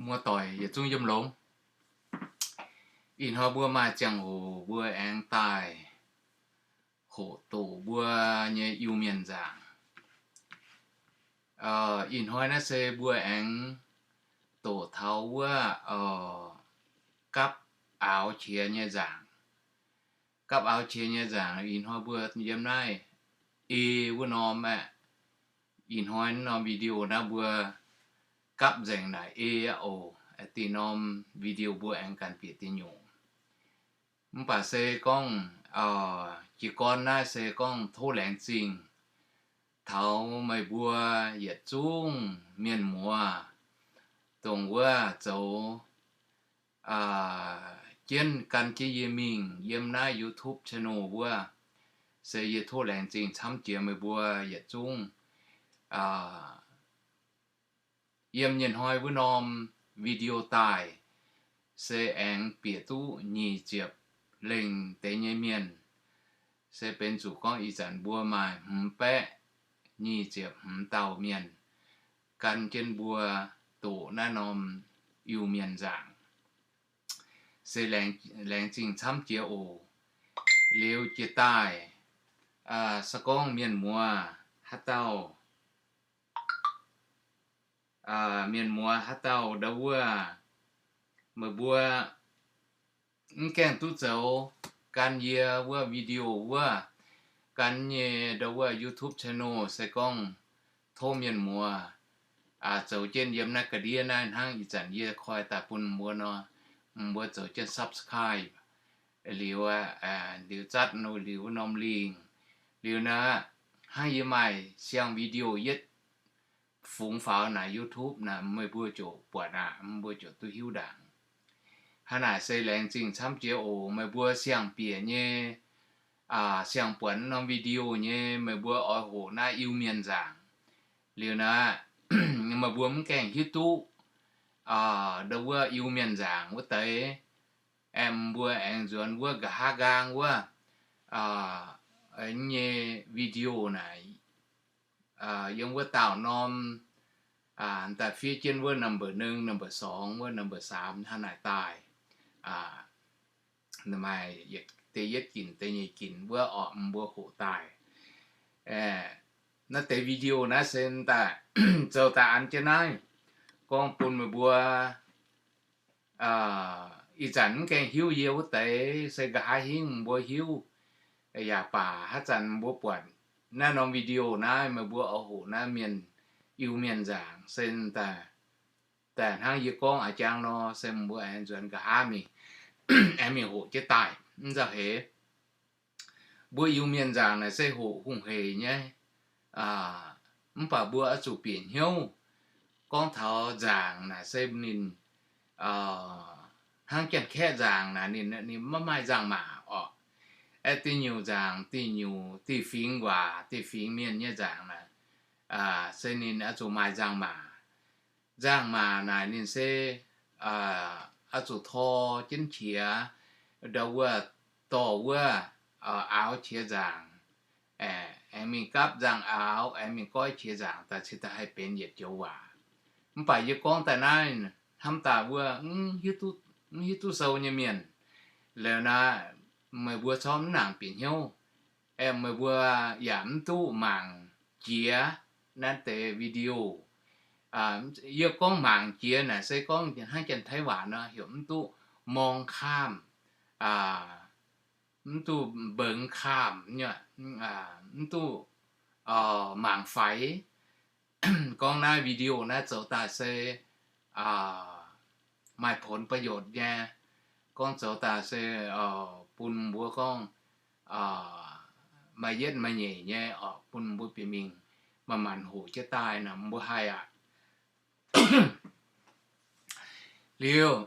Muoz-doic yietc zungv yiem longx. Ih hnoi mbuo maaih ziangh hoc mbuo aengx daaih hoqc doqc mbuo nyei Iu-Mienh nzaangc. Ih hnoi naaiv se mbuo aengx doqc taux wuov gapv aaux qiex nyei nzaangc. Gapv aaux qiex nyei nzaangc ih hnoi mbuo yiem naaiv ei wuov norm aeqv, ih hnoi norm video naaiv mbuo gapv nzengc naaic ei aqv oc. Da'nyeic norm video mbuo aengx ganh bieqc da'nyeic nyungc. Mv baac se gorngv jiez gorn naaiv se gorngv tov laengz zingh taux meih mbuo yietc zungv mienh muoz, dongh wuov zoux jienv gan jienv yie mingh yiem naaiv YouTube channel wuov, se yie tov laengz zingh camv jiex meih mbuo yietc zungv. Yiem nyei hnoi wuov norm video daaih se aengx bieqc duqv nyic ziepc lengh deix nyei mienh, se benx zuqc gorngv ih zanc mbuo maaih hmz baeqv nyic ziepc hmz dauh mienh gan jienv mbuo doqc naaiv norm Iu-Mienh nzaangc. Se laengz zingh camv jiex oc. Liuz jiex daaih, se gorngv mienh muoz haaix dauh, mienh muoz haaix dauh ndau wuov, meih mbuo mv gaengh duqv zoux gan yie wuov video wuov, gan nyei ndau wuov YouTube channel se gorngv tov mienh muoz zoux jienv yiem naaiv ga'ndiev naaiv hnangv ih zanc yie koi daaih bun mbuo nor, mbuo zoux jienv subscribe liuz, liuz zatv liuz norm lingh. Liuz naaiv hnangv yie maaih siang video yietv fungx faaux naaic YouTube naaic meih mbuo ziouc buatc aqv, mbuo ziouc duqv hiuv ndaangc. Hnangv naaic se laengz zingh camv jiex oc. Meih mbuo siang-bieqc nyei, siang-buatc norm video nyei, meih mbuo oix hoqc naaiv Iu-Mienh nzaangc liuz naaic, meih mbuo mv gaengh hiuv duqv ndau wuov Iu-Mienh nzaangc wuov deix, aeqv, mbuo aengx nzuonx wuov nqa'haav nqaang wuov nyei video naaic, yiem wuov dauh norm daaih fiev jienv wuov number หนึ่ง, number สอง, wuov number สาม hnangv naaic daaih. Maaih da'yietv ginc, da'nyeic ginc wuov orqc, mbuo hoqc daaih. Naaiv deix video naaiv se daaih zoux daaih an jienv naaiv gorngv bun meih mbuo ih zanc mv gaengh hiuv yie wuov deix se nqa'haav hingv mbuo hiuv. Yaac baac haaix zanc mbuo buatc naaiv norm video naaiv, meih mbuo oix hoqc naaiv mienh, Iu-Mienh nzaangc se daaih, daaih hnangv yie gorngv a'jang nor, se mbuo aengx nzuonx nqa'haav mingh, aengx mingh hoqc jienv daaih. Mv nzauh heix, mbuo Iu-Mienh nzaangc naaic se hoqc hungh heic nyei. Mv baac mbuo oix zuqc bieqc hnyouv gorngv taux nzaangc naaic se ninh hnangv Janx-Kaeqv nzaangc naaic ninh, ninh maiv maaih nzangc-maac orqc. Aeqv, diuh nyuc nzaangc, diuh nyuc, diuh fingx waac, diuh fingx mienh nyei nzaangc naaic, se ninh oix zuqc maaih nzangc-maac. Nzangc-maac naaic ninh se oix zuqc tor jienv qiex, ndau wuov dorh wuov aaux qiex nzaangc, aengx mingh gapv nzangc-aaux, aengx mingh goiv qiex nzaangc daaih cingx daaih haih benx yietc joux waac. Mv baac yie gorngv daaih naaiv hnamv daaih wuov mv hiuv duqv sou nyei mienh, liuz naaiv meih mbuo corc mv nangc bieqc hnyouv, aeqv, meih mbuo yaac mv duqv mangc jiex naaiv deix video. Yie gorngv mangc jiex naaic se gorngv hnangv Janx-Taiv waac nor heuc mv duqv มองข้าม, mv duqv เบิ่งข้าม, mv duqv mangc faix. Gorngv naaiv video naaiv zoux daaih se maaih ผลประโยชน์ nyei. Gorngv zoux daaih se bun mbuo gorngv maaih yietv maaih nyeic nyei orqc, bun mbuo bieqc mingh manc-manc hoqc jienv daaih nor mbuo haih aqv. Liuz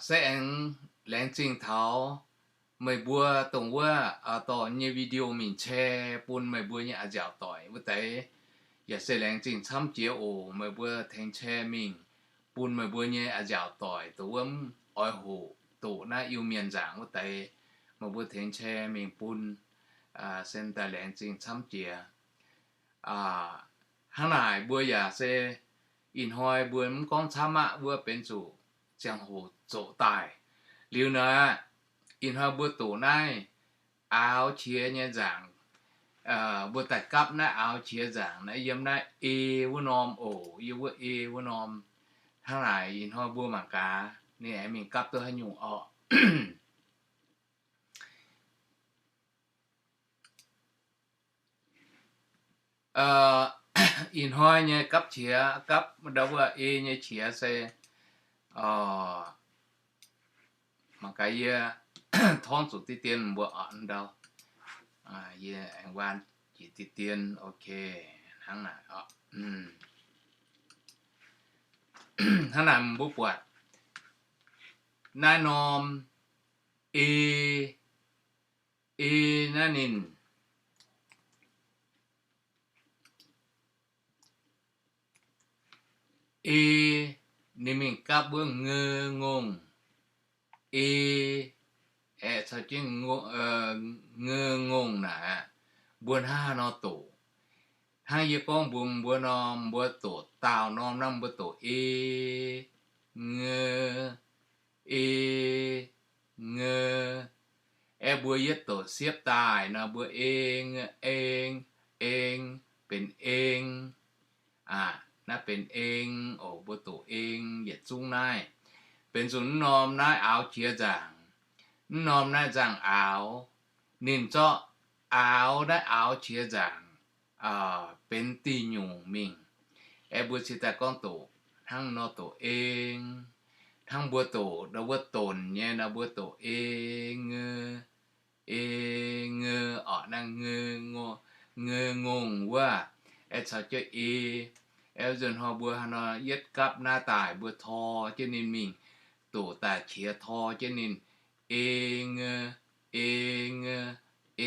se aengx laengz zingh taux meih mbuo dongh wuov dorh nyei video mingh share bun meih mbuo nyei a'nziaauc doic wuov deix. Yaac se laengz zingh camv jiex oc. Meih mbuo tengx share mingh bun meih mbuo nyei a'nziaauc doic dongh wuov mv oix hoqc doqc naaiv Iu-Mienh nzaangc wuov deix, meih mbuo tengx share mingh bun, se daaih laengz zingh camv jiex. Hnangv naaic mbuo yaac se ih hnoi mbuo mv gorngv camv aqv, wuov benx zuqc ziangh hoc zoqc daaih. Liuz naaic, ih hnoi mbuo doqc naaiv aaux qiex nyei nzaangc, mbuo daaih gapv naaiv aaux qiex nzaangc naaiv yiem naaiv e wuov norm oc, yiem wuov e wuov norm. Hnangv naaic ih hnoi mbuo mangc gaax ninh aengx mingh gapv duqv haaix nyungc orqc. Ih hnoi nyei gapv qiex, gapv ndau wuov e nyei qiex se, mangc gaax yie torngv zuqc diqv dien mbuo oc ndau. Yie aengx waan jiex diqv dien, ok, hnangv naaic oc. Hnangv naaic mbuo buatc naaiv norm e, e naaiv ninh e, ninh mingh gapv wuov ngeu ngongh. E, aeqv, caux jienv ngeu ngongh naaic, mbuo hnangv haaix nor doqc? Hnangv yie gorngv mbuox mbuo nor, mbuo doqc daauh norm naaiv mbuo doqc e, ngeu, e, ngeu. Aeqv, mbuo yietv doqc siepv daaih nor, mbuo eng, eng, eng, benx eng. Aa, naaiv benx eng oc. Mbuo doqc eng yietc zungv naaiv. Benx zuqc mv norm naaiv aaux jiex nzaangc, mv norm naaiv nzangc-aaux, ninh zorqv aaux naaiv aaux jiex nzaangc benx diuh nyungc mingh. Aeqv, mbuo cingx daaih gorngv doqc hnangv nor doqc eng. Hnangv mbuo doqc ndau wuov donc nyei nor, mbuo doqc e, ngeu, e, ngeu, orqc, naaiv ngeu ngongh wuov, aeqv, caux jienv e. Aeqv, nzunc hnoi mbuo hnangv nor yietv gapv naaiv daaih mbuo tor jienv ninh mingh, doqc daaih qiex tor jienv ninh, e, ngeu, e, ngeu,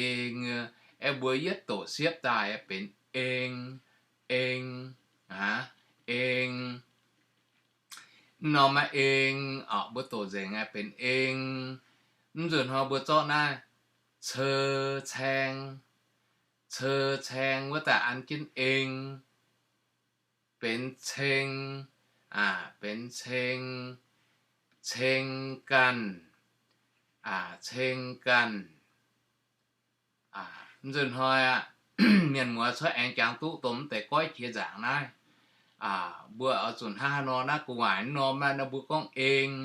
e, ngeu. Aeqv, mbuo yietv doqc siepv daaih benx eng, eng, aa, eng. Mv norm naaiv eng, orqc, mbuo doqc nzengc aeqv benx eng. Mv nzunc hnoi mbuo zorqv naaiv ceu caeng, ceu caeng wuov daaih an jienv eng, benx ceng, aa, benx ceng, ceng ganh, aa, ceng ganh. Mv nzunc hnoi aqv, mienh muoz cuotv aengx jangx duqv dongh mv deix goiv qiex nzaangc naaiv. Mbuo oix zuqc hnangv haaix nor naaiv gu'nguaaic mv norm naaiv nor mbuo gorngv eng.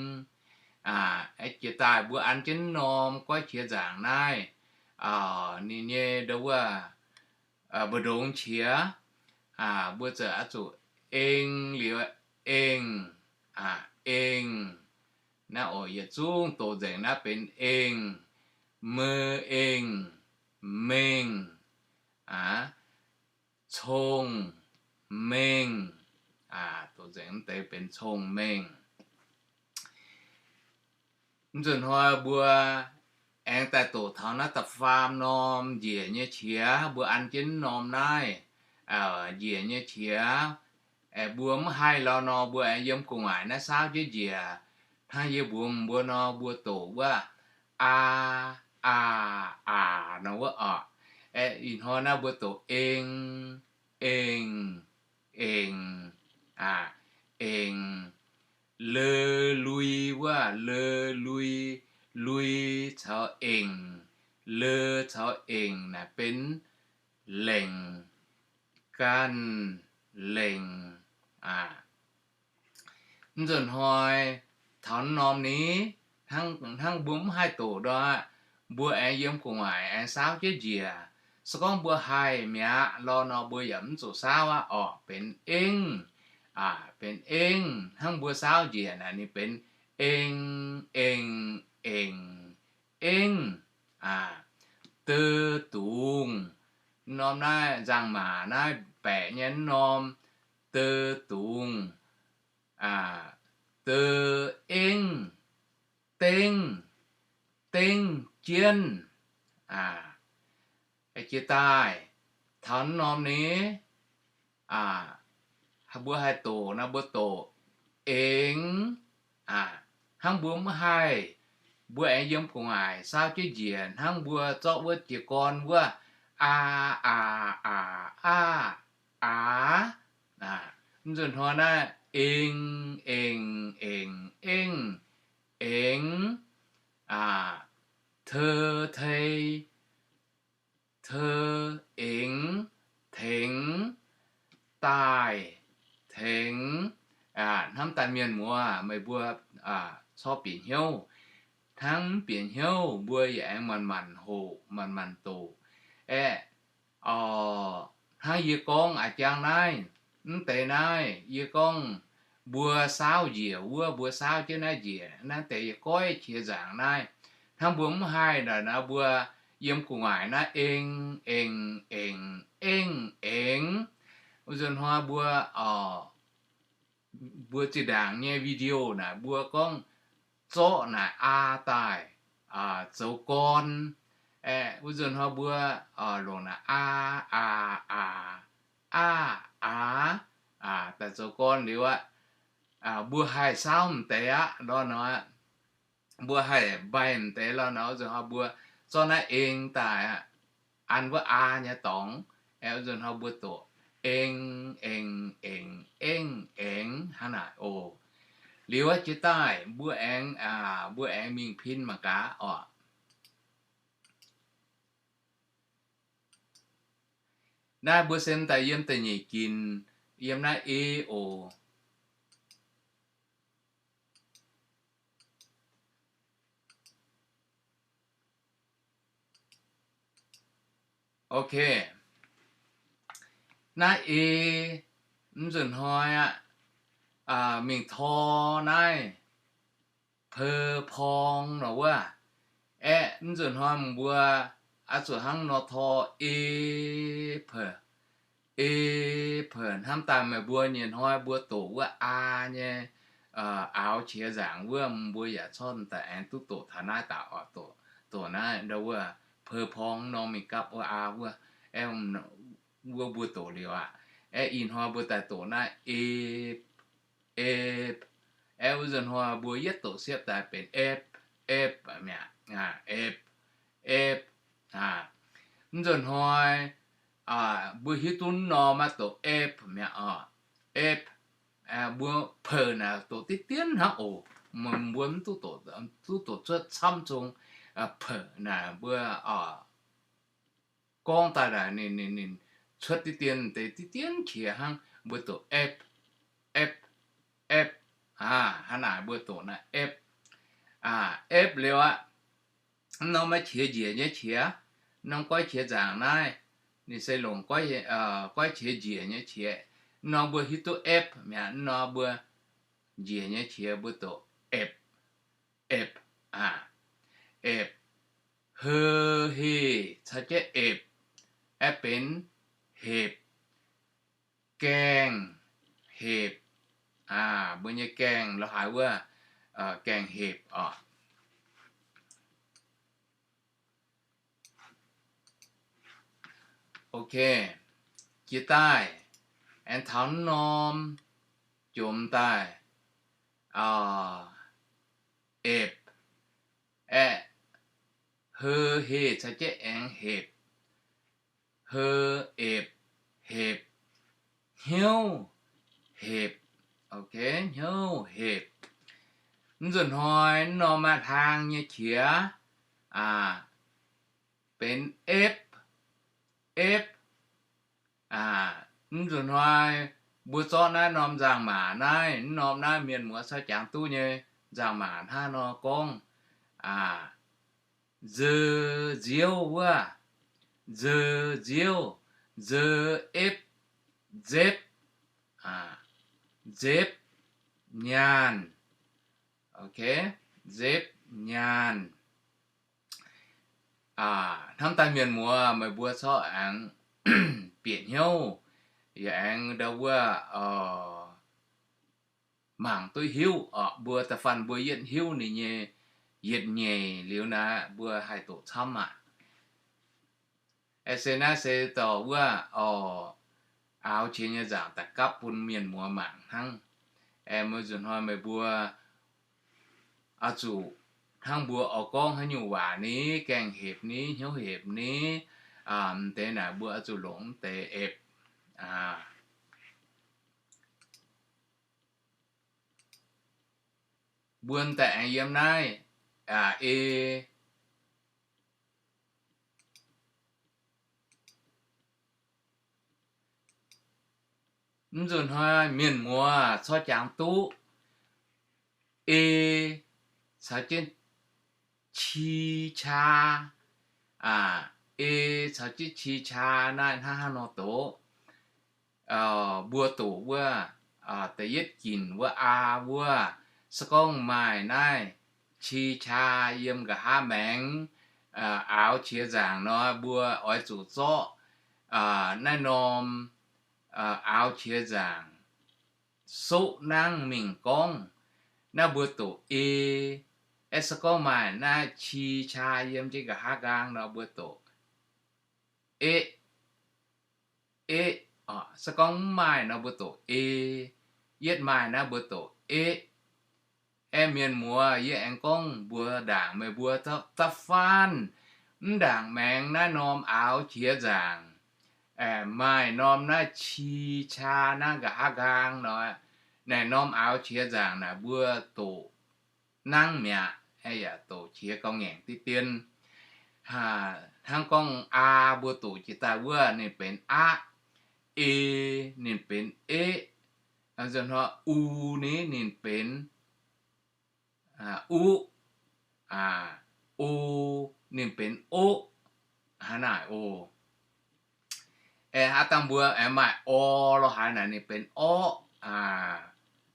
Jiex daaih mbuo an jienv mv norm goiv qiex nzaangc naaiv, ninh nyei ndau wuov mbu'ndongx qiex, mbuo ziouc oix zuqc eng liuz, eng, eng. Naaiv oc, yietc zungv doqc nzengc naaiv benx eng, meu eng, mengh, aa, cong-mengh, aa, doqc nzengc mv deix benx cong-mengh. Mv nzunc hnoi mbuo aengx daaih doqc taux naaiv da'faam norm njiec nyei qiex, mbuo an jienv mv norm naaiv njiec nyei qiex. Aeqv, mbuo mv haih lorh nor, mbuo aengx yiem gu'nguaaic naaiv saauv jienv njiec. Hnangv yie mbuox mbuo nor, mbuo doqc wuov aa, aa, aa nor wuov oc. Aeqv, ih hnoi naaiv mbuo doqc eng, eng, eng, aa, eng. Le lui wuov, le lui, lui caux engc, le caux engc naaic benx lengc, ganh lengc, aa. Mv nzunc hnoi taux mv norm ni, hnangv mbuo mv haih doqc nor, mbuo aengx yiem gu'nguaaic aengx saauv jienv njiec. Se gorngv mbuo haih mi'aqv lorh nor, mbuo yaac mv zuqc saauv aqv orqc, benx engv, aa, benx engv. Hnangv mbuo saauv njiec naaic ninh benx eng, engh, engh, engv, aa. De dungz, mv norm naaiv nzangc-maac naaiv baeqc nyei mv norm, de dungz, aa, de engv, dengv, dengv jienv, aa. Jiex daaih taux mv norm ni, aa, mbuo haih doqc nor mbuo doqc engx, aa, hnangv mbuo mv haih, mbuo aengx yiem gu'nguaaic saauv jienv njiec hnangv mbuo zorqv wuov jiez gorn wuov aa, aa, aa, aa, aa, aa. Mv nzunc hnoi naaiv eng, eng, eng, engh, engx, aa, te, tei, te, engx, tengx, daaih, tengx. Hnamv daaih mienh muoz, meih mbuo corc bieqc hnyouv. Hnangv mv bieqc hnyouv mbuo yaac aengx manc-manc hoqc, manc-manc doqc. Aeqv, hnangv yie gorngv a'jang naaiv, mv deix naaiv yie gorngv mbuo saauv njiec wuov, mbuo saauv jienv naaiv njiec, naaiv deix yie goiv qiex nzaangc naaiv. Hnangv mbuo mv haih naaic nor, mbuo yiem gu'nguaaic naaiv eng, eng, eng, engh, engx. Wuov nzunc hnoi mbuo, mbuo zinh ndaangc nyei video naaic mbuo gorngv zorqv naaic aa daaih zoux gorn. Aeqv, wuov nzunc hnoi mbuo longc naaic aa, aa, aa, aa, aa, daaih zoux gorn liuz aqv, mbuo haih saauv m'deix aqv lorqc nor, mbuo haih mbaih m'deix lorqc nor, wuov nzunc hnoi mbuo zorqv naaiv eng daaih aqv, an wuov aa nyei dorngx. Aeqv, wuov nzunc hnoi mbuo doqc eng, eng, eng, engh, engx hnangv naaic oc. Liuz aqv jiex daaih mbuo aengx, mbuo aengx mingh pin mangc gaax oc. Naaiv mbuo sen daaih yiem da'nyeic ginc, yiem naaiv e oc. Ok. Naaiv e, mv nzunc hnoi aqv, mingh tor naaiv pe, porng nor wuov. Aeqv, mv nzunc hnoi mbuo oix zuqc hnangv nor tor e, pe, e, pe. Hnamv daaih meih mbuo nyei hnoi mbuo doqc wuov aa nyei aaux qiex nzaangc wuov, mbuo yaac corc daaih aengx duqv doqc taux naaiv daaih oc. Doqc naaiv ndau wuov pe, porng norm mingh gapv wuov aa wuov. Aeqv, wuov mbuo doqc liuz aqv. Aeqv, ih hnoi mbuo daaih doqc naaiv e, ep. Aeqv, wuov nzunc hnoi mbuo yietv doqc siepv daaih benx epv, epv mi'aqv, epv, epv. Mv nzunc hnoi mbuo hiuv duqv norm maiv doqc epv mi'aqv oc, epv. Mbuo peuc naaic doqc diqv dienv hnangv oc. Mbuo mv duqv doqc cuotv camv zong, peuc naaic mbuo gorngv daaih naaic ninh, ninh, ninh cuotv diqv dien deix diqv dien qiex hnangv, mbuo doqc epv, epv, epv. Hnangv naaic mbuo doqc naaiv epv, epv liuz aqv, mv norm maiv qiex njiec nyei qiex, mv norm goiv qiex nzaangc naaiv, ninh se longc goiv qiex njiec nyei qiex. Mv norm mbuo hiuv duqv epv mi'aqv, mv norm mbuo njiec nyei qiex mbuo doqc epv, epv, epv. Heu, heh, caux jienv epv, aeqv, benx hepc, gaengh, hepc. Mbuo nyei gaengh lorz haaix wuov, gaengh hepc oc. Ok, jiex daaih aengx taux norm jomc daaih, epv, aeqv, heu, heh caux jienv aengx hepc, heu, epv, hepc, hnyouv, hepc. Ok, hnyouv, hepc. Mv nzunc hnoi mv norm maaih hlang nyei qiex, benx epv, epv. Mv nzunc hnoi mbuo zorqv naaiv norm nzangc-maac naaiv, mv norm naaiv mienh muoz corc jangx duqv nyei nzangc-maac hnangv nor gorngv, nzeu, nziouv wuov, nzeu, nziouv, nzeu, epv, nzepv, nzepv, nyaanh. Ok, nzepv, nyaanh. Hnamv daaih mienh muoz meih mbuo corc aengx bieqc hnyouv, yaac aengx ndau wuov mangc duqv hiuv oc. Mbuo da'faanh mbuo yietv hiuv ninh nyei yietc nyeic liuz naaiv, mbuo haih doqc camv aqv. Aeqv, se naaiv se dorh wuov oc, aaux qiex nyei nzaangc daaih gapv bun mienh muoz mangc hnangv. Aeqv, mbuo nzunc hnoi meih mbuo oix zuqc hnangv mbuo oix gorngv haaix nyungc waac ni, gaengh hepc ni, hnyouv hepc ni, m'deix naaic mbuo oix zuqc longc m'deix epv. mbuo daaih aengx yiem naaiv, e. Mv nzunc hnoi mienh muoz corc jangx duqv e caux jienv qi qaa, e caux jienv qi qaa naaiv hnangv haaix nor doqc. Mbuo doqc wuov, da'yietv ginc wuov aa wuov, se gorngv maaih naaiv qi qaa yiem nqa'haav maengx, aaux qiex nzaangc nor, mbuo oix zuqc zorqv naaiv norm aaux qiex nzaangc soqv nangv mingh gorngv. Naaiv mbuo doqc e. Aeqv, se gorngv maaih naaiv qi qaa yiem jienv nqa'haav nqaang nor, mbuo doqc eqv, eqv. Se gorngv mv maaih nor, mbuo doqc e. Yietv maaih naaiv mbuo doqc eqv. Aeqv, mienh muoz, yie aengx gorngv mbuox ndaangc meih mbuo, da'faanh mv ndaangc maengx naaiv norm aaux qiex nzaangc, maaih norm naaiv qi qaa naaiv nqa'haav nqaang nor, naaic norm aaux qiex nzaangc naaic mbuo doqc nangv mi'aqv, yaac doqc qiex gauh ngaengc diqv dien. Hnangv gorngv aa mbuo doqc jiex daaih wuov ninh benx aqv, e ninh benx eqv, nzunc hnoi u ni ninh benx uqv, o ninh benx oqv, hnangv naaic oc. Aeqv, aav dangh mbuo aengx maaih o lo haaix naaic ninh benx orqv.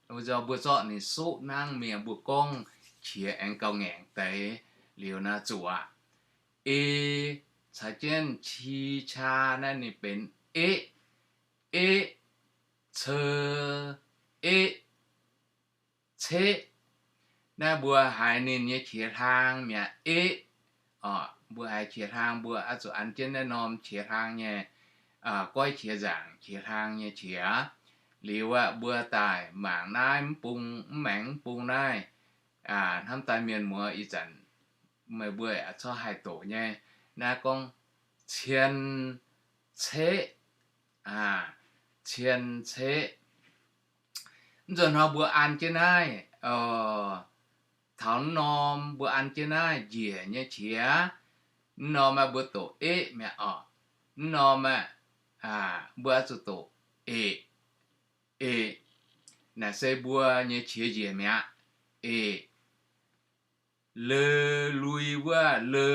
Mbuo zorqv ninh soqv nangv mingh, mbuo gorngv qiex aengx gauh ngaengc deix liuz naaiv zuqc aqv. E caux jienv qi qaa naaiv ninh benx eqv, eqv, ce, eqv, ceqv. Naaiv mbuo haiz ninh nyei qiex hlaang mi'aqv, eqv. Mbuo haiz qiex hlaang, mbuo oix zuqc an jienv naaiv norm qiex hlaang nyei, goiv qiex nzaangc qiex hlaang nyei qiex. Liuz aqv, mbuo daaih mangc naaiv mv bung, mv maengx mv bung naaiv, hnamv daaih mienh muoz ih zanc meih mbuo corc haih doqc nyei. Naaiv gorngv cien ceqv, cien ceqv. Mv nzunc hnoi mbuo an jienv naaiv, taux mv norm mbuo an jienv naaiv njiec nyei qiex. Mv norm aeqv, mbuo doqc eqv mi'aqv orqc. Mv norm aeqv, mbuo oix zuqc doqc eqc, eqc. Naaiv se mbuo nyei qiex njiec mi'aqv, eqc. Le lui wuov le,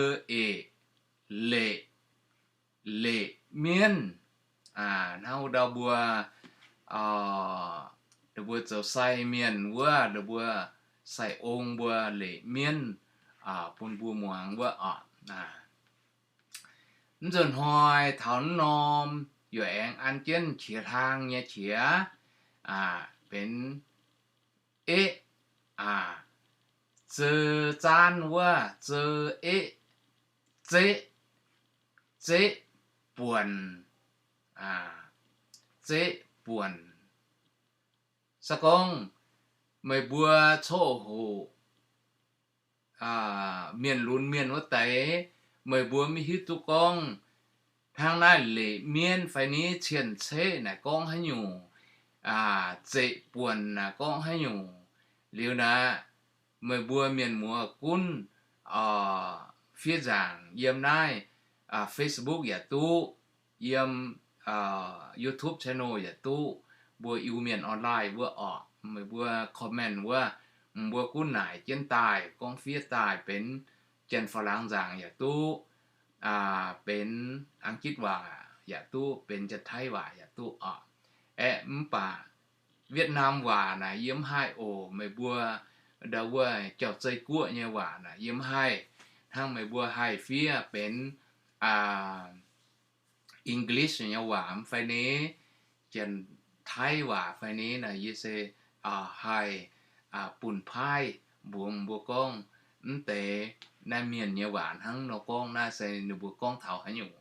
eqc, leqc, leqc mienv. Hnangv wuov ndau mbuo, mbuo zoux sai mienh wuov, mbuo sai ong mbuo leqc mienv bun mbuo muangx wuov orqc. Mv nzunc hnoi taux mv norm yaac aengx an jienv qiex hlaang nyei qiex, benx eqv, zeu zaanv wuov zeu, eqv, zeqv, zeqv buonc, zeqv buonc. Se gorngv meih mbuo coqv hoqc mienh lunx mienh wuov deix, meih mbuo maiv hiuv duqv gorngv hnangv naaiv leqc mienv fai ni cien-ceqv naaic gorngv haaix nyungc, zeqc buonc naaic gorngv haaix nyungc. Liuz naaic, meih mbuo mienh muoz gunv fiev nzaangc yiem naaiv Facebook yaac duqv, yiem YouTube channel yaac duqv, mbuo Iu-Mienh Online wuov orqc, meih mbuo comment wuov, mbuo gunv naaic jienv daaih gorngv fiev daaih benx Janx-Faalaangx nzaangc yaac duqv, benx Ang-gitv waac yaac duqv, benx Janx-Taiv waac yaac duqv orqc. Aeqv, mv baac Vietnam waac naaic yie mv haih oc. Meih mbuo ndau wuov Jauv-Zei Guoqv nyei waac naaic yie mv haih. Hnangv meih mbuo haih fiev benx English nyei waac fai ni, Janx-Taiv waac fai ni naaic, yie se haih bun paaiv mbuox mbuo gorngv, mv deix naaiv mienh nyei waac hnangv nor gorngv naaiv se ninh mbuo gorngv taux haaix nyungc.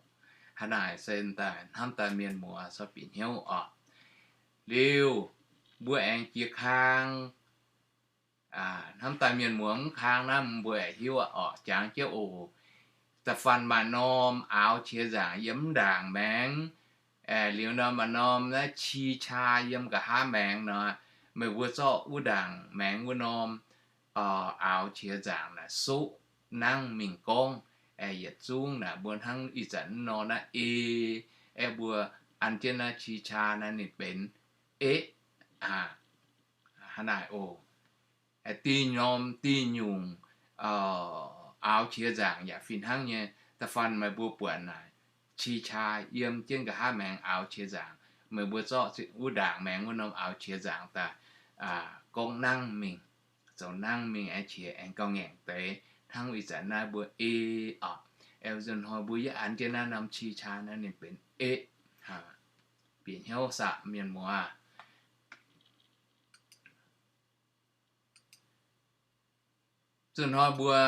Hnangv naaic se daaih hnamv daaih mienh muoz corc bieqc hnyouv orqc. Liuz, mbuo aengx jiex kang, hnamv daaih mienh muoz mv kang naaiv mbuo aengx hiuv orqc, jangx jienv oc. Da'faanh maaih norm aaux qiex nzaangc yiem mv ndaangc maengx, liuz nor maaih norm naaiv qi qaa yiem nqa'haav maengx nor, meih mbuo zorqv wuov ndaangc maengx wuov norm aaux qiex nzaangc naaic suqv nangv mingh gorngv, aengx yietc zungv naaic mbuo hnangv ih zanc mv nor naaiv e, aengx mbuo an jienv naaiv qi qaa naaiv ninh benx eqv. Hnangv naaic oc. Diuh norm diuh nyungc aaux qiex nzaangc yaac fih hnangv nyei. Da'faanh meih mbuo buatc naaic qi qaa yiem jienv nqa'haav maengx aaux qiex nzaangc, meih mbuo zorqv wuov ndaangc maengx wuov norm aaux qiex nzaangc daaih gorngv nangv mingh, zoux nangv mingh aengx qiex aengx gauh ngaengc deix. Hnangv ih zanc naaiv mbuo e oc, aengx nzunc hnoi mbuo yaac an jienv naaiv norm qi qaa naaiv ninh benx eqv. Bieqc hnyouv saah mienh muoz? Nzunc hnoi mbuo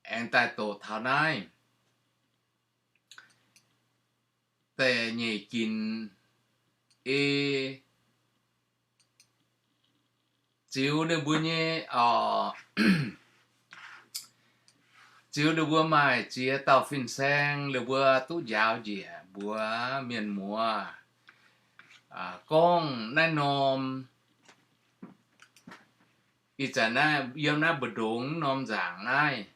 aengx daaih doqc taux naaiv da'nyeic ginc e, ziux ninh mbuo nyei, ziux ninh mbuo maaih ziex dauh fin-saeng ninh mbuo duqv njaaux njiec mbuox mienh muoz gorngv naaiv norm, ih zanc naaiv yiem naaiv mbu'ndongx norm nzaangc naaiv,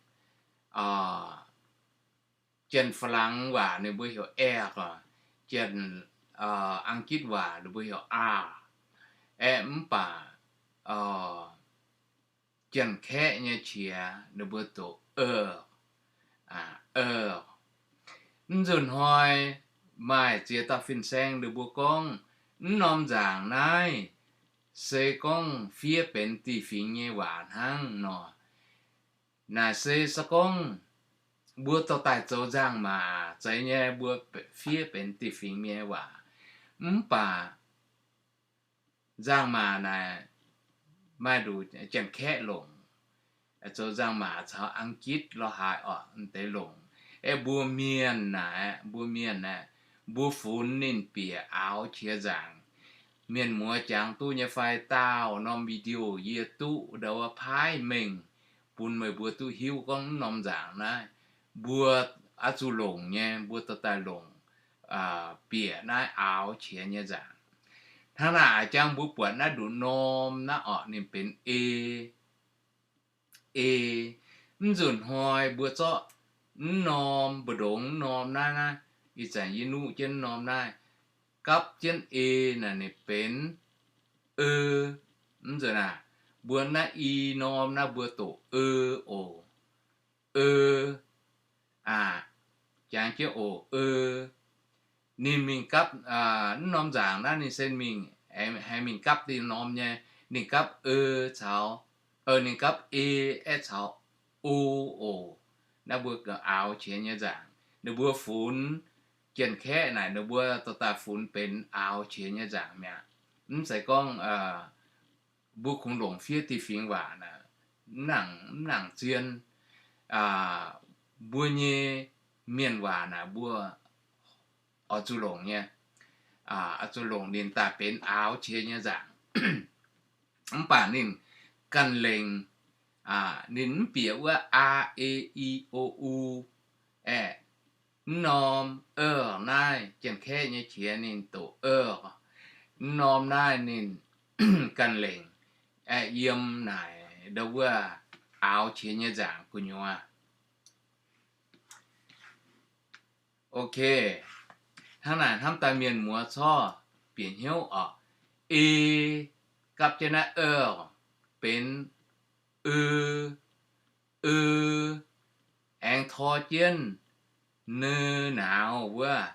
Janx-Faa^lang waac ninh mbuo heuc air, Janx, Aav^gitv waac ninh mbuo heuc are. Aeqv, mv baac Janx-Kaeqv nyei qiex ninh mbuo doqc er, er. Mv nzunc hnoi maaih ziex dauh fin-saeng ninh mbuo gorngv, mv norm nzaangc naaiv se gorngv fiev benx dieh fingx nyei waac hnangv nor. Naaic se se gorngv mbuo dorh daaih zoux nzangc-maac zeiz nyei, mbuo fiev benx dieh fingx nyei waac. Mv baac nzangc-maac naaic maaih nduqc Janx-Kaeqv longc, zoux nzangc-maac caux Aav^gitv lorh haaix orqc deix longc. Aeqv, mbuo mienh naaic, mbuo mienh aeqv, mbuo funx ninh bieqc aaux qiex nzaangc. Mienh muoz jangx duqv nyei fai? Daauh norm video yie duqv ndau wuov paaiv mengh bun meih mbuo duqv hiuv gorngv mv norm nzaangc naaiv mbuo oix zuqc longc nyei, mbuo dorh daaih longc bieqc naaiv aaux qiex nyei nzaangc. Hnangv naaic a'jang mbuo buatc naaiv nduqc norm naaiv orqc, ninh benx e, e. Mv nzunc hnoi mbuo zorqv mv norm mbu'ndongx mv norm naaiv, naaiv ih zanc yie nuqv jienv mv norm naaiv gapv jienv e naaic ninh benx e. Mv nzunc aac, mbuo naaiv i norm naaiv mbuo doqc e oc, e. Aa, jangx jienv oc, e. Ninh mingh gapv mv norm nzaangc naaiv ninh se mingh, haiz mingh gapv diuh norm nyei. Ninh gapv e caux, ninh gapv e aeqv caux o oc. Naaiv mbuo aaux qiex nyei nzaangc ninh mbuo funx Janx-Kaeqv naaic ninh mbuo dorh daaih funx benx aaux qiex nyei nzaangc mi'aqv. Mv zeiz gorngv mbuo kungx longc fiev dieh fingx waac naaic, mv nangc, mv nangc zien. Mbuo nyei mienh waac naaic mbuo oix zuqc longc nyei, oix zuqc longc ninh daaih benx aaux qiex nyei nzaangc. Mv baac ninh ganh lengc, ninh mv bieqc wuov a, e, i, o, u. Aeqv, mv norm e naaiv Janx-Kaeqv nyei qiex ninh doqc e. Mv norm naaiv ninh ganh lengc, aeqv, yiem naaic ndau wuov aaux qiex nyei nzaangc gu'nyuoz. Ok, hnangv naaic hnamv daaih mienh muoz corc bieqc hnyouv orqc. E gapv jienv naaiv e benx e, e, aengx tor jienv ne nauz wuov.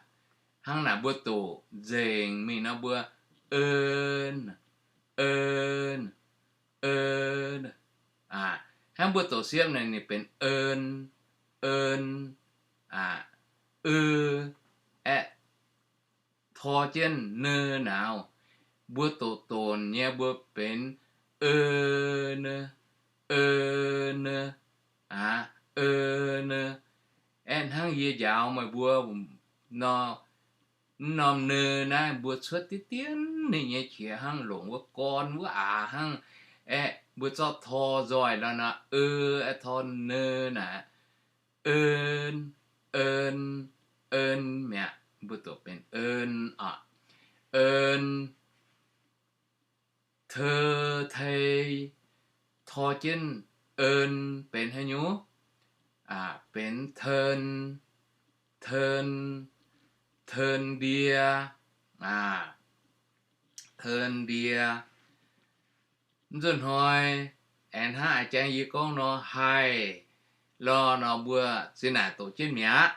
Hnangv naaic mbuo doqc nzengc mingh nor mbuo en, en, en. Hnangv mbuo doqc siepv naaic ninh benx en, en, e, aeqv, tor jienv ne nauz. Mbuo doqc donx nyei mbuo benx en, en, en. Aeqv, hnangv yie njaaux meih mbuo nor, mv norm ne naaiv mbuo cuotv diev dien ninh nyei qiex hnangv, longc wuov gorn wuov aax hnangv. Aeqv, mbuo zorqv tor nzoih lorh nor, e, aeqv, tor ne naaic, en, en, en mi'aqv. Mbuo doqc benx en oc. En, te, tei, tor jienv en benx haaix nyungc? Benx ten, ten, ten ndie, ten ndie. Mv nzunc hnoi, aengx hnangv a'jang yie gorngv nor, haih lorh nor mbuo zinh naaic doqc jienv mi'aqv.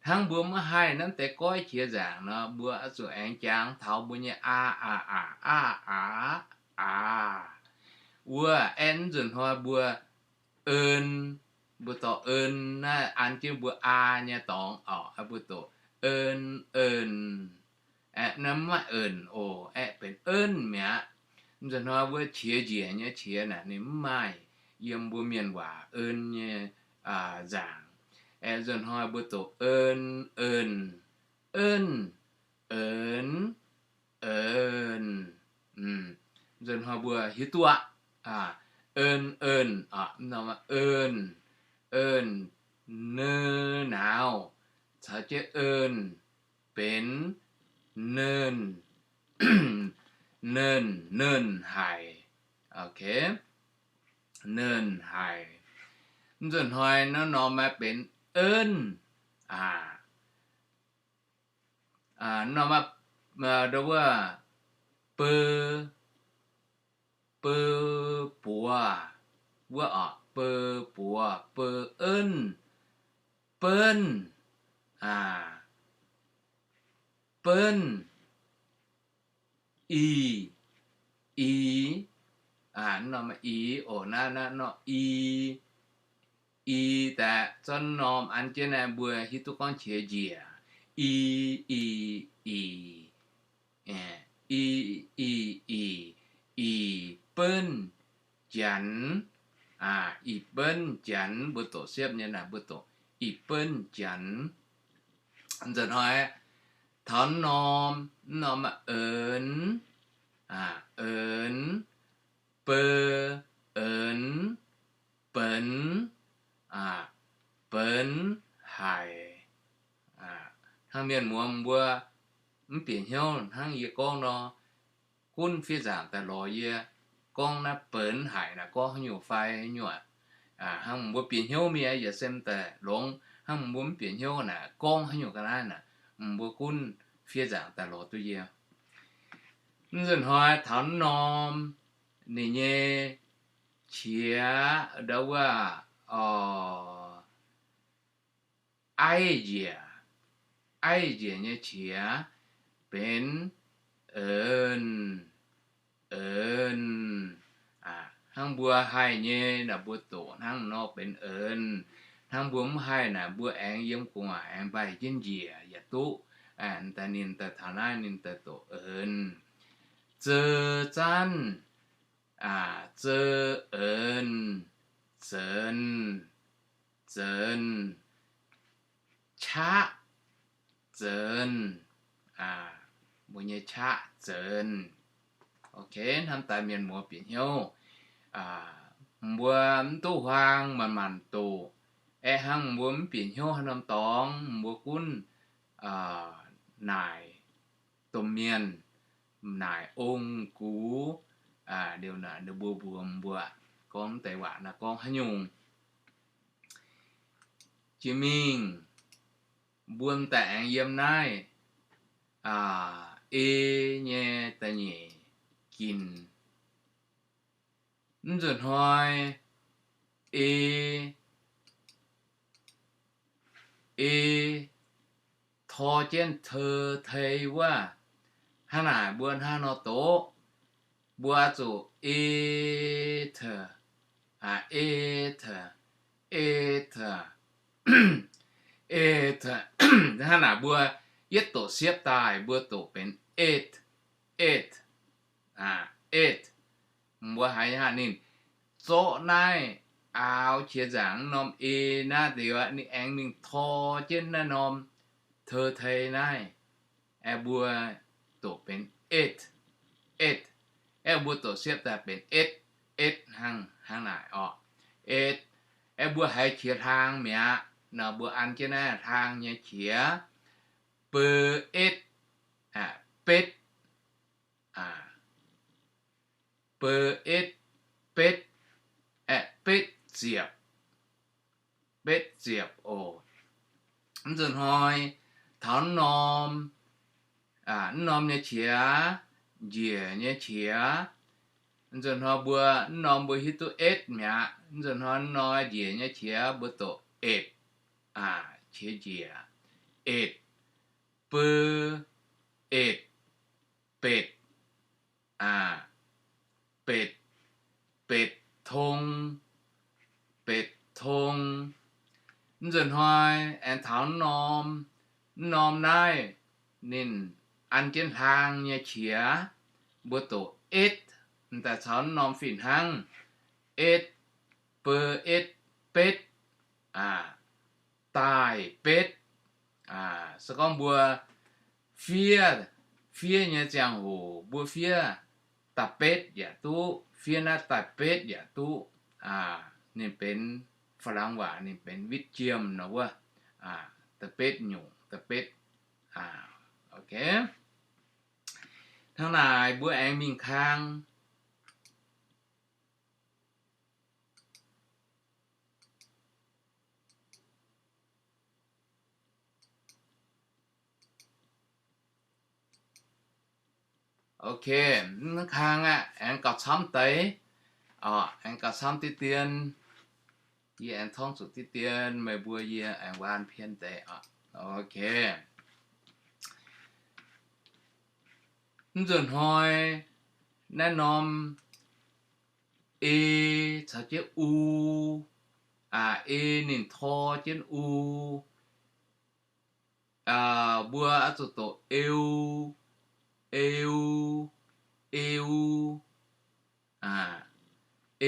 Hnangv mbuo maiv haih naaiv deix goiv qiex nzaangc nor, mbuo oix zuqc aengx jangx taux mbuo nyei aa, aa, aa, aa, aa, aa. Wuov aeqv, mv nzunc hnoi mbuo en, mbuo dorh en naaiv an jienv mbuo aa nyei dorngx oc, mbuo doqc en, en. Aeqv, naaiv mv maaih en oc, aeqv, benx en mi'aqv. Mv nzunc hnoi mbuo qiex njiec nyei qiex naaic ninh mv maaih yiem mbuo mienh waac en nyei nzaangc. Aeqv, nzunc hnoi mbuo doqc en, en, en, en, en. Nzunc hnoi mbuo hiuv duqv aqv. En, en, en, en, naauv caux jienv en benx nenh, nenh, nenh haic. Ok, nenh haic. Mv nzunc hnoi naaiv norm maaih benx en, aa, norm maaih, aa, ndau wuov, beu, beu buoz, wuov oc, beu buoz, beu env, benv, aa, benv, i, i, aa, norm i oc, naaiv, naaiv norm i, i daaih zorqv norm an jienv naaiv mbuo hiuv duqv gorngv qiex njiec, i, i, i, i, i, i, i benv janx, aa, i benv janx, mbuo doqc siepv nyei naaic mbuo doqc i benv janx. Nzunc hnoi taux norm, norm maaih enx, aa, enx, beu, enx, benx, aa, benx haic. Hnangv mienh muoz mbuo mv bieqc hnyouv hnangv yie gorngv nor, gunv fiev nzaangc daaih lorz yie gorngv naaiv benx haic naaic gorngv haaix nyungc fai nyuoqc. Hnangv mbuo bieqc hnyouv mienh yaac sem daaih longx, hnangv mbuo mv bieqc hnyouv naaic gorngv haaix nyungc ga'naaiv naaic, mbuo gunv fiev nzaangc daaih lorz duqv yie. Mv nzunc hnoi taux norm ninh nyei qiex ndau wuov, o, aiv njiec, aiv njiec nyei qiex benx enx, enx. Hnangv mbuo haih nyei naaic mbuo doqc hnangv nor benx enx. Hnangv mbuo mv haih naaic mbuo aengx yiem gu'nguaaic aengx mbaih jienv njiec yaac duqv. Daaih ninh daaih taux naaiv ninh daaih doqc enx. Zeu zanv, zeu enx, zenx, zenx. Qaqv zenx, mbuo nyei qaqv zenx. Ok, hnamv daaih mienh muoz bieqc hnyouv. Mbuo mv duqv huaang maanc maanc doqc. Aeqv, hnangv mbuo mv bieqc hnyouv haaix norm dorngx mbuo gunv naaic domh mienh, naaic ong-gux, liuz naaic ninh mbuo mbuox mbuo gorngv deix waac naaiv gorngv haaix nyungc. Jiex mingh mbuo m'daaih aengx yiem naaiv ei nyei da'nyeic ginc. Mv nzunc hnoi ei, ei tor jienv teu tei wuov, hnangv naaic mbuo hnangv nor doqc, mbuo zuqc et, et, et, et. Hnangv naaic mbuo yietv doqc siepv daaih mbuo doqc benx et, et, et. Mbuo haiz haaix ninh zorqv naaiv aaux qiex nzaangc norm ei naaiv liuz, ninh aengx mingh tor jienv naaiv norm teu tei naaiv, aeqv, mbuo doqc benx et, et. Aeqv, mbuo doqc siepv daaih benx et, et hnangv, hnangv naaic orqc. Et. Aeqv, mbuo haiz qiex hlang mi'aqv nor, mbuo an jienv naaiv hlang nyei qiex, beu et, betv, beu et, betv. ziepc oc. Mv nzunc hnoi taux mv norm, mv norm nyei qiex, njiec nyei qiex. Mv nzunc hnoi mbuo mv norm mbuo hiuv duqv etv mi'aqv. Mv nzunc hnoi mv norm njiec nyei qiex mbuo doqc etc, qiex njiec, etc, beu, etc, betc, betc, betc tong, betc tong. Mv nzunc hnoi aengx taux mv norm, mv norm naaiv ninh an jienv hlang nyei qiex, mbuo doqc etv, m'daaih caux mv norm fih hnangv, etv, beu, etv, betv, daaih betv. Se gorngv mbuo fiev, fiev nyei ziangh hoc mbuo fiev da'betv yaac duqv, fiev naaiv da'betv yaac duqv. Ninh benx, ฝรั่ง waac ninh benx witv jiem nor wuov, da'betv nyungc, da'betv. Hnangv naaic mbuo aengx mingh kang. Ok, mv kang aqv, aengx gauh camv deix, aengx gauh camv diqv dien. Yie aengx torngv zuqc diqv dien, meih mbuo yie aengx waan pien deix oc. Ok. Mv nzunc hnoi naaiv norm e caux jienv u, e ninh tor jienv u, mbuo oix zuqc doqc eu, eu, eu,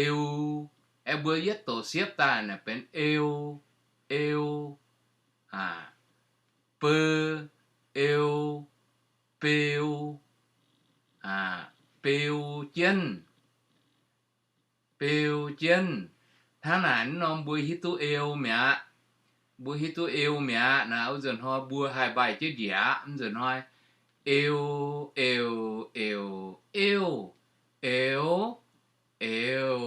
eu. Aeqv, mbuo yietv doqc siepv daaih naaic benx eu, eu, beu, eu, beu, beu jienv, beu jienv. Hnangv naaic mv norm mbuo hiuv duqv eu mi'aqv. Mbuo hiuv duqv eu mi'aqv naaic, wuov nzunc hnoi mbuo haih mbaih jienv njiec aqv. Mv nzunc hnoi eu, eu, eu, eu, eu, eu.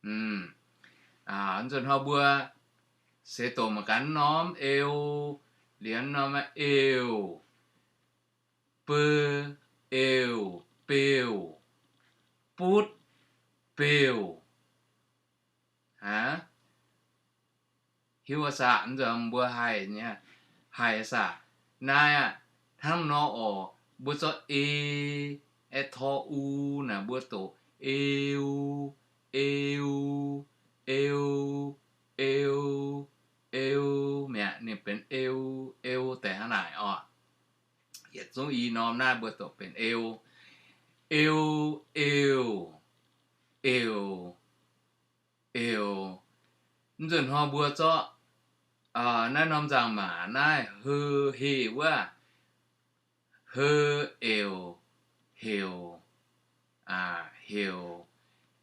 Mv nzunc hnoi mbuo seix doqc mangc gaax mv norm eu, liemh norm eu, beu, eu, beu, butv, beu. Hiuv aqv saah? Mv nzunc mbuo haih nyei, haih saah? Naaiv aqv, hnangv nor oc, mbuo zorqv e, aeqv, tor u naaic mbuo doqc eu, eu, eu, eu, eu mi'aqv. Ninh benx eu, eu deix hnangv naaic oc. Yietc zungv i norm naaiv mbuo doqc benx eu, eu, eu, eu, eu. Mv nzunc hnoi mbuo zorqv naaiv norm nzangc-maac naaiv heu, heh wuov, heu, euc, heuc, heuc,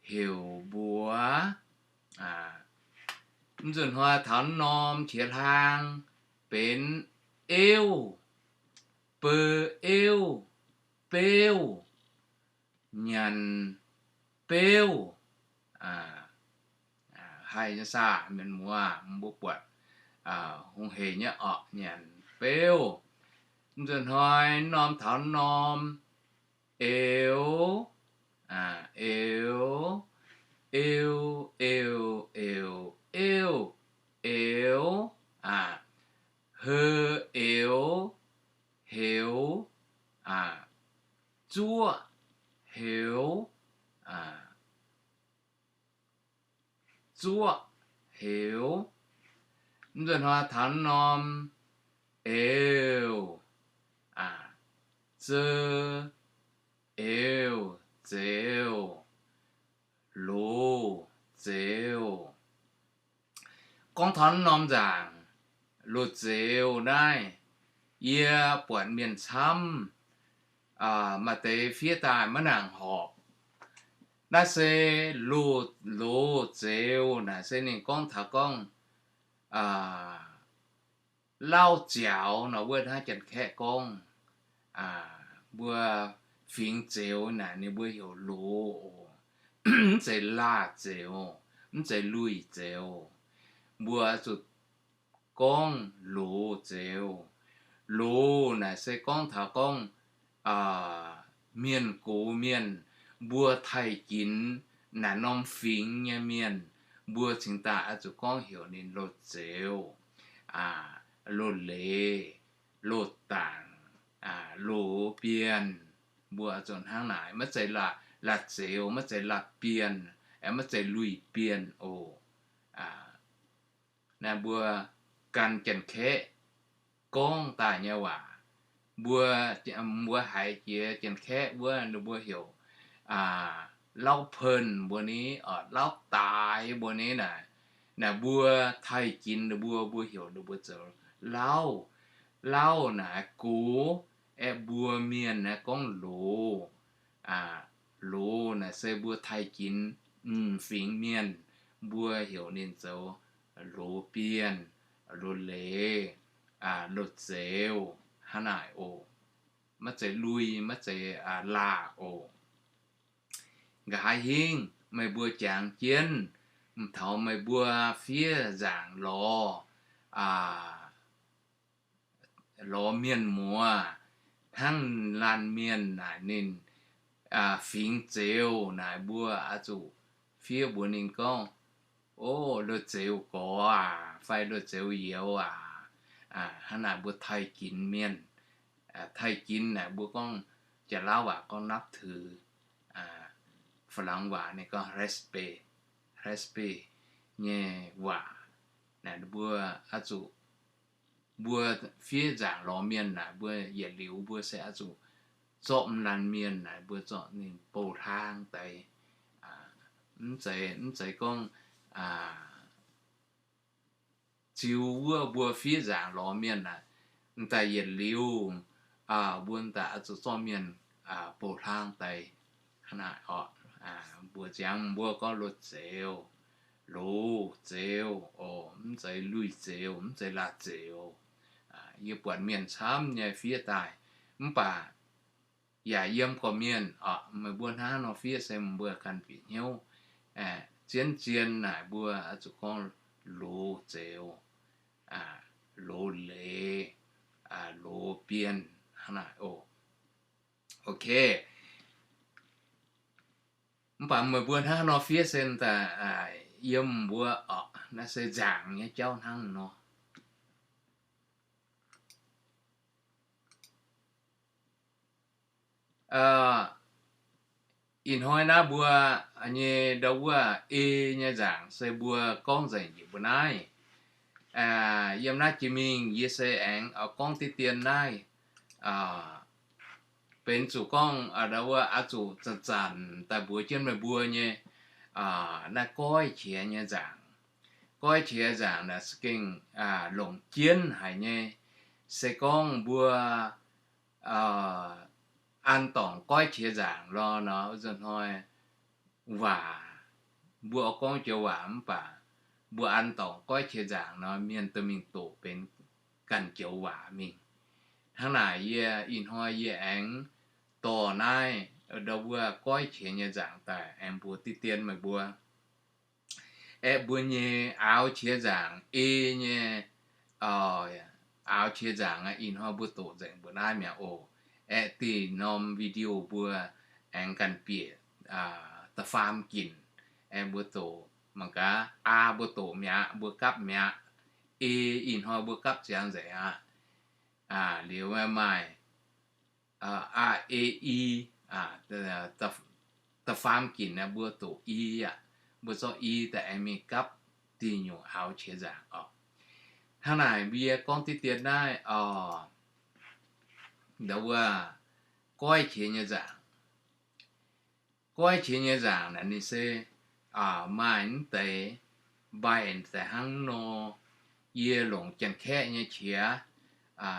heuc mbuox. Mv nzunc hnoi taux norm qiex hlang benx euv, beu euv, beuv, nyanc beuv. Haih nyei saah mienh muoz? Mbuo buatc hungh heic nyei orqc, nyanc beuv. Mv nzunc hnoi norm taux norm euv, euv, eu, euc, euv, euv, heu euv, heuv, zuoqv heuv, zuoqv heuv. Mv nzunc hnoi taux norm euv, zeu, euv, zeux, loz zeux. Gorngv taux norm nzaangc loz zeux naaiv, yie buatc mienh camv maaih deix fiev daaih maiv nangc horpc. Naaiv se loz, loz zeux naaic se ninh gorngv taux gorngv lauv ziaaux nor, wuov hnangv Janx-Kaeqv gorngv, mbuo fingx zeux naaic ninh mbuo heuc loz oc. Mv zeiz laah zeux, mv zeiz luih zeux. mbuo oix zuqc gorngv loz-zeuz. Loz naaic se gorngv taux gorngv mienh gox mienh, mbuo taaih ginx naaic norm fingx nyei mienh, mbuo cingx daaih oix zuqc gorngv heuc ninh loz-zeuz, loz-leiz, loz-dangc, loz-bienh. Mbuo oix zuqc hnangv naaic, maiv zeiz la'zeix, maiv zeiz la'bienh, maiv zeiz lui-bienh oc. Naaiv mbuo gan Janx-Kaeqv gorngv daaih nyei waac, mbuo, mbuo haiz jiex Janx-Kaeqv wuov ninh mbuo heuc lauv-penh mbuo ni, oc, lauv-daaix mbuo ni naaic, naaic mbuo taaih ginx ninh mbuo, mbuo heuc ninh mbuo zoux lauv. Lauv naaic gox, aeqv, mbuo mienh naaiv gorngv loz. Loz naaic se mbuo taaih ginx m'fingx mienh, mbuo heuc ninh zoux loz-bienh, loz-leiz, loz-zeuz, hnangv naaic oc. Maiv zeiz lui, maiv zeiz laah oc. Nqa'haav hingv meih mbuo jangx jienv, m'taux meih mbuo fiev nzaangc lorz, lorz mienh muoz, hnangv laanh mienh naaic ninh fingx zeuz naaic, mbuo oix zuqc fiev mbuox ninh gorngv, O, loz-zeuz gorx aac, fai loz-zeuz youz aac. Hnangv naaic mbuo taaih ginx mienh, taaih ginx naaic mbuo gorngv, Janx-Lauv waac gorngv นับถือ, Faa^laangx waac ninh gorngv respect, respect nyei waac. Naaic mbuo oix zuqc, mbuo fiev nzaangc lorz mienh naaic, mbuo yietc liuz mbuo se oix zuqc zorqv m'laanh mienh naaic, mbuo zorqv ninh bou hlang deix. Mv zeiz, mv zeiz gorngv ziux wuov mbuo fiev nzaangc lorz mienh naaic, m'daaih yietc liuz, mbuo m'daaih oix zuqc zorqv mienh bou hlang deix. Hnangv naaic oc, mbuo ziangx mbuo gorngv loz-zeuz, loz-zeuz oc, mv zeiz lui-zeuz, mv zeiz laah-zeuz. Yie buatc mienh camv nyei fiev daaih, mv baac yaac yiem gorqv-mienh oc, meih mbuo hnangv nor fiev se mbuo ganh bieqc hnyouv. Zien-zien naaic mbuo oix zuqc gorngv loz-zeuz, loz-leiz, loz-bienh, hnangv naaic oc. Ok. Mv baac meih mbuo hnangv nor fiev se daaih yiem mbuo oc, naaiv se nzaangc nyei jauv hnangv nor. Ih hnoi naaiv mbuo nyei ndau wuov ei nyei nzaangc se mbuo gorngv nzengc njiec mbuo naaiv. Yiem naaiv jiex mingh yie se aengx gorngv diqv dien naaiv, benx zuqc gorngv ndau wuov oix zuqc zanc-zanc daaih mbuox jienv meih mbuo nyei naaiv goiv qiex nyei nzaangc. Goiv qiex nzaangc naaic se gengh longc jienv haic nyei. Se gorngv mbuo an dorngc goiv qiex nzaangc lorh nor, wuov zanc hnoi waac mbuo oix gorngv joux waac mv baac mbuo an dorngc goiv qiex nzaangc nor, mienh duqv mingh doqc benx ganh joux waac mingh. Hnangv naaic yie ih hnoi yie aengx dorh naaiv ndau wuov goiv qiex nyei nzaangc daaih aengx mbuox diqv dien meih mbuo. Aeqv, mbuo nyei aaux qiex nzaangc ei nyei aaux qiex nzaangc ih hnoi mbuo doqc nzengc mbuo naaiv mi'aqv oc. Aeqv, dih norm video mbuo aengx ganh bieqc da'faam ginc. Aeqv, mbuo doqc mangc gaax, aa, mbuo doqc mi'aqv, mbuo gapv mi'aqv. Ei ih hnoi mbuo gapv ziangx nzengc aqv. Liuz maaih a, e, i, da'faam ginc naaiv mbuo doqc i aqv. Mbuo zorqv i daaih aengx mingh gapv dih nyungc aaux qiex nzaangc oc. Hnangv naaic mbuo yie gorngv diqv dien naaiv oc, ndau wuov goiv qiex nyei nzaangc. Goiv qiex nyei nzaangc naaic ninh se maaih mv deix mbaih daaih hnangv nor. Yie longc Janx-Kaeqv nyei qiex,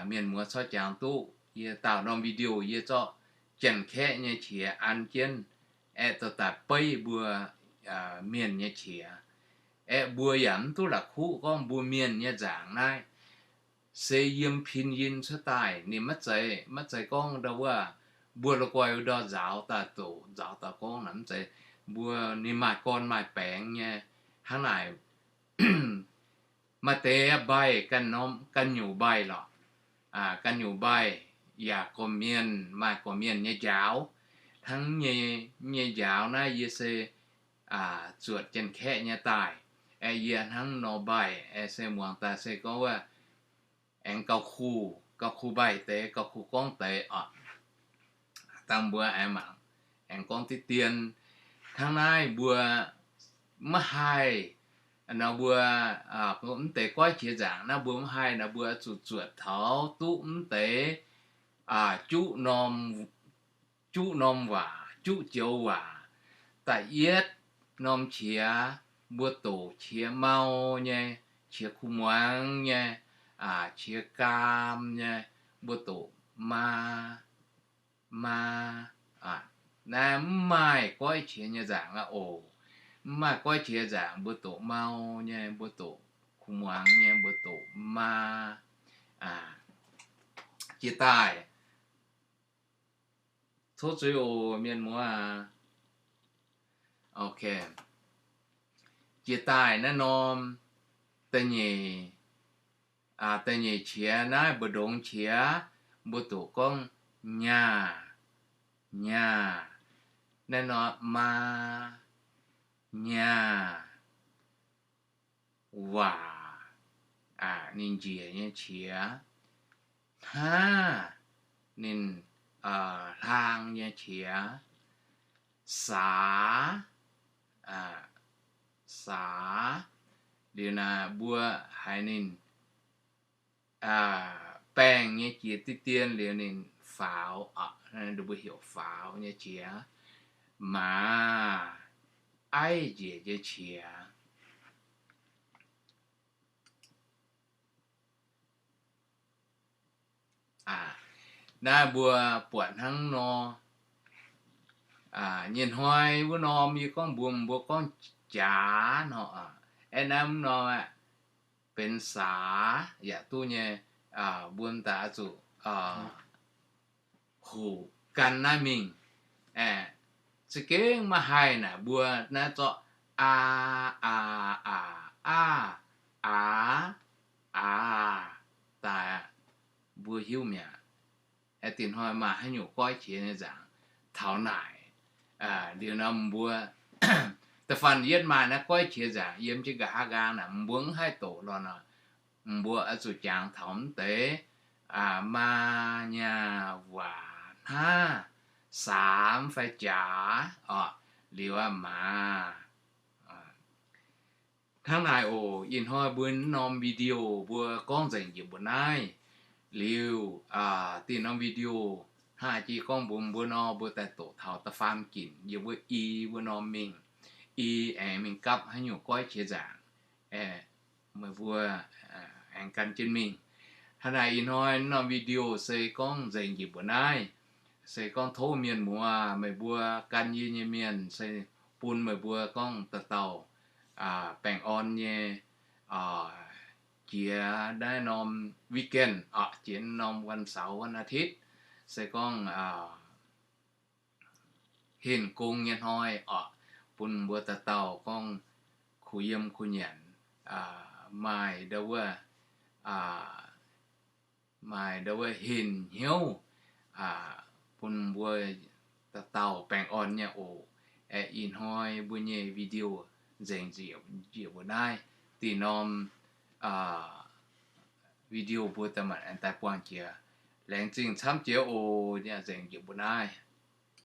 mienh muoz corc jangx duqv. Yie daauh norm video yie zorqv Janx-Kaeqv nyei qiex an jienv, aeqv, dorh daaih beiv mbuo mienh nyei qiex. Aeqv, mbuo yaac mv duqv la'kuqv gorngv mbuo mienh nyei nzaangc naaiv se yiem pinyin cuotv daaih. Ninh maiv zeiz, maiv zeiz gorngv ndau wuov mbuo la'guaih ndor nzaaux daaih doqc, nzaaux daaih gorngv naaic mv zeiz. Mbuo ninh maaih gorn maaih baengx nyei. Hnangv naaic, Maaih deix mbaih ganh nyungc mbaih lorqc, ganh nyungc mbaih yaac gorqv-mienh, maaih gorqv-mienh nyei njaaux. Hnangv nyei njaaux naaiv yie se zuotc Janx-Kaeqv nyei daaih, aeqv, yie hnangv nor mbaih, aeqv, se muangx daaih se gorngv wuov aengx gauh kuh, gauh kuh mbaih deix, gauh kuh gorngv deix oc. Dangh mbuo aengx mangc, aengx gorngv diqv dien. Hnangv naaiv mbuo maiv haih, nor mbuo mv deix goiv qiex nzaangc naaiv mbuo maiv haih nor mbuo zuqc zuotc taux duqv mv deix juqv norm, juqv norm waac, juqv joux waac. Da'yietv norm qiex mbuo doqc qiex mau nyei, qiex kuh muangx nyei, qiex gaam nyei, mbuo doqc maa, maa. Naaiv mv maaih goiv qiex nyei nzaangc aqv oc. Mv maaih goiv qiex nzaangc mbuo doqc mau nyei, mbuo doqc kuh muangx nyei, mbuo doqc maa. Jiex daaih, tov zuiz oc mienh muoz aac. Ok. Jiex daaih naaiv norm da'nyeic, da'nyeic qiex naaiv mbu'ndongx qiex mbuo doqc gorngv nyaah, nyaah. Naaiv norm maa, nyaah, waac, ninh njiec nyei qiex. Hnaav, ninh hlaang nyei qiex. Saax, saax, liuz naaic mbuo haiz ninh baengh nyei jiex diqv dien liuz ninh faaux, mbuo heuc faaux nyei qiex. Maaz, aiv njiec nyei qiex. Naaiv mbuo buatc hnangv nor, nyei hnoi wuov norm yie gorngv mbuox mbuo gorngv jaax nor, aeqv, naaiv mv norm aqv, benx saax yaac duqv nyei. Mbuo m'daaih oix zuqc hoqc gan naaiv mingh. Za'gengh maiv haih naaic mbuo naaiv zorqv aa, aa, aa, aa, aa, aa daaih, mbuo hiuv mi'aqv. Aeqv, dinh hnoi maaih haaix nyungc goiv qiex nyei nzaangc taux naaic, liuz nor mbuo da'faanh yietv maaih naaiv goiv qiex nzaangc yiem jienv nqa'haav nqaang naaic, mbuo mv haih doqc lorqc nor, mbuo oix zuqc jangx taux mv deix maa, nyaah, waac, hnaav, saax fai jaax oc, liuz aqv maaz. Hnangv naaic oc, ih hnoi mbuo norm video mbuo gorngv nzengc njiec mbuo naaiv. Liuz dinh norm video hnangv jiex gorngv mbuox mbuo nor, mbuo daaih doqc taux da'faam ginc yiem wuov i wuov norm mingh, i aengx mingh gapv haaix nyungc goiv qiex nzaangc, meih mbuo aengx gan jienv mingh. Hnangv naaic ih hnoi norm video se gorngv nzengc njiec mbuo naaiv. Se gorngv tov mienh muoz meih mbuo gan yie nyei mienh se bun meih mbuo gorngv dauh dauh baengh orn nyei jiex naaiv norm weekend oc, jiex norm วันเสาร์ วันอาทิตย์, se gorngv hinc gong nyei hnoi oc, bun mbuo dauh dauh gorngv kuh yiem kuh nyanc, maaih ndau wuov, maaih ndau wuov hinc hnyouv bun mbuo dauh dauh baengh orn nyei oc. Aeqv, ih hnoi mbuo nyei video nzengc njiec mbuo naaiv. Dinh norm video mbuo daaih manc daaih buangh jiex. Laengz zingh camv jiex oc. Nzengc njiec mbuo naaiv.